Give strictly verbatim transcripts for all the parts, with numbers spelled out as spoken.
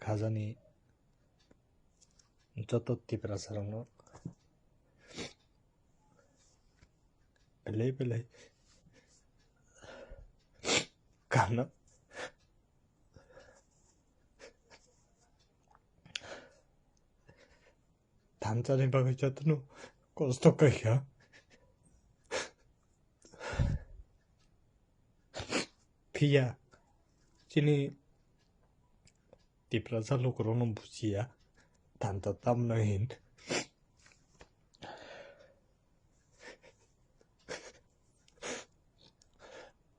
Thajani joto Tiprasarokno belai belai kaham. Thansa ni bagwi jotono kosto khaikha. Phiya chini Tiprasa lukurokno bujiya thansa tamno hin.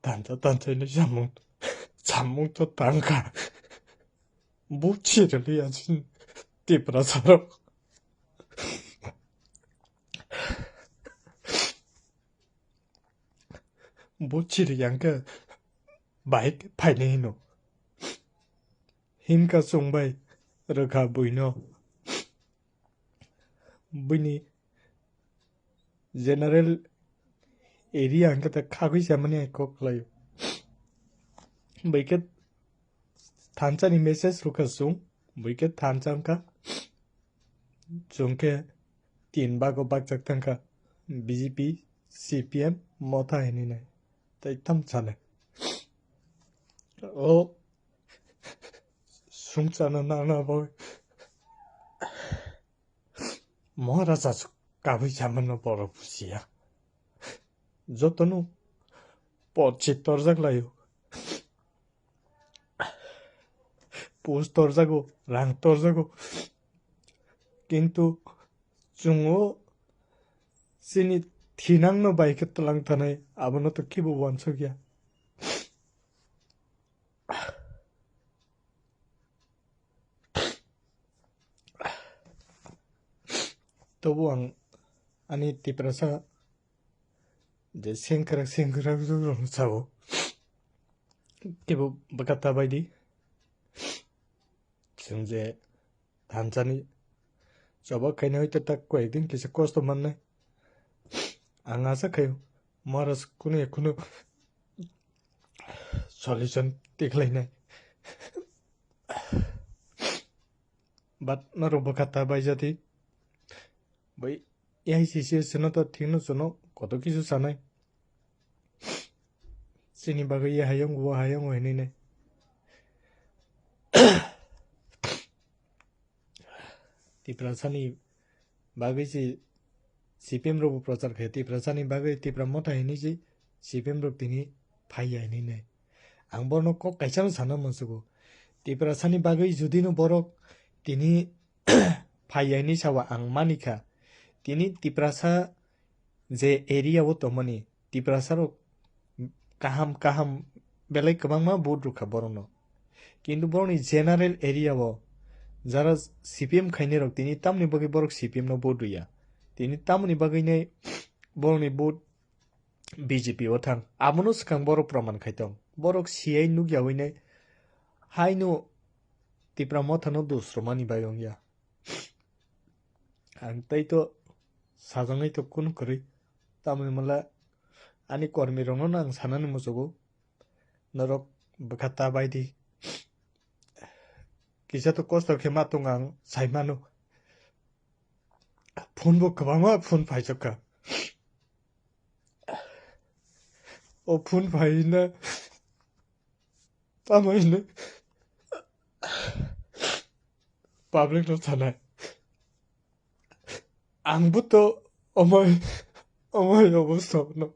Thansa thansa ni samung samung to tangkha. Buchiriliya chini Tiprasarok. Buchiri yangkhe bike phainai hino. Hinka chwngbai rwkha buino. Buini general area hwnkhe ta khagwi chamani hai kok khlaio. Buikhe thansa ni message rwkha chwng, buikhe thansa wngkha. Chwng khe tin bago bakjak thangkha, B J P, C P M, Motha hinwi nai. Tei tam sale. O sungchana nana bo Maharaja kabui chamano borok bujiya. Jotono porchi torjak laio. Pus torjago, rang torjago. Kintu chwng o chini thinangno bai khe twlang tanai, abono to kibo uansukya. Tobo ang ani Tiprasa je sengkrak sengkrak rokno sao. Kibo bwkha ta bai di. Chwng je thansani choba khaina hoi ta tak koyekdin kisa kosto mannai. Ang asa khaio Maharaj kunu ya kunu solution tikhlainai. But norok bwkha ta bai jati. Bai A I C C S no to thikno chuno koto kisu sanai. Chini bagwi ye hayung wo hayung wo hinwi nai. Tiprasani bagwi si C P M rok bo prochar khe, Tiprasani bagwi Tipra Motha hinwi si C P M rok tini phaiya hinwi nai. Ang bono kok kaisa no sana musugo. Tiprasani bagwi judi no borok tini phaiya hinwi sawa ang manikha. Tini Tiprasa je area o tongmani Tiprasa rok kaham kaham belai kwbangma vote rwkha borokno. Kintu borokni general area o jara C P M khainai rok tini tamni bagwi borok C P M no vote rwya. Tini tamoni bagwi nai borokni vote B J P o thang. Abono swkang borok proman khai tong. Borok siyai nukya winai haino Tipra Mothano dusromani bai wngya. Ang tei to sajaknai to kunu kwrwi. Tamoni mala ani kormi rokno no ang sanani muchugo. Norok bwkha ta bai di. Kisa to kosto khe ma tong ang sai mano. Phone bo kwbangma phone phaijak kha. O phone phai na tamo hino public no sanai. Ang bo to omoi omoi obosta no.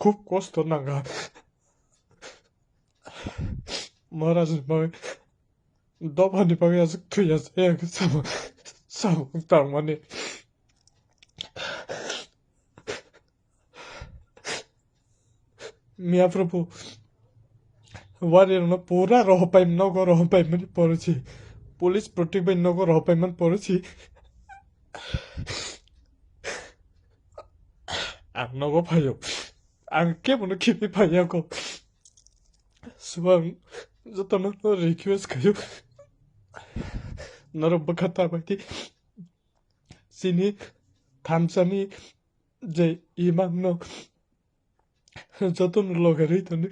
Khub kosto nanga. Maharaj ni bagwi, dophani bagwi aswk thwiya saya khe samung, samung tangmani. Miya Prabhu, wari rokno pura rohopai nogo rohopai mani porichi. Police protect bai nogo rohopai man porichi. Ang nogo phaio. Ang kebono khibi phaiya ko. Subang jotono request khaio. Norok bwkha ta bai di. Chini thansani je imang no Jotono logarwi tongdi.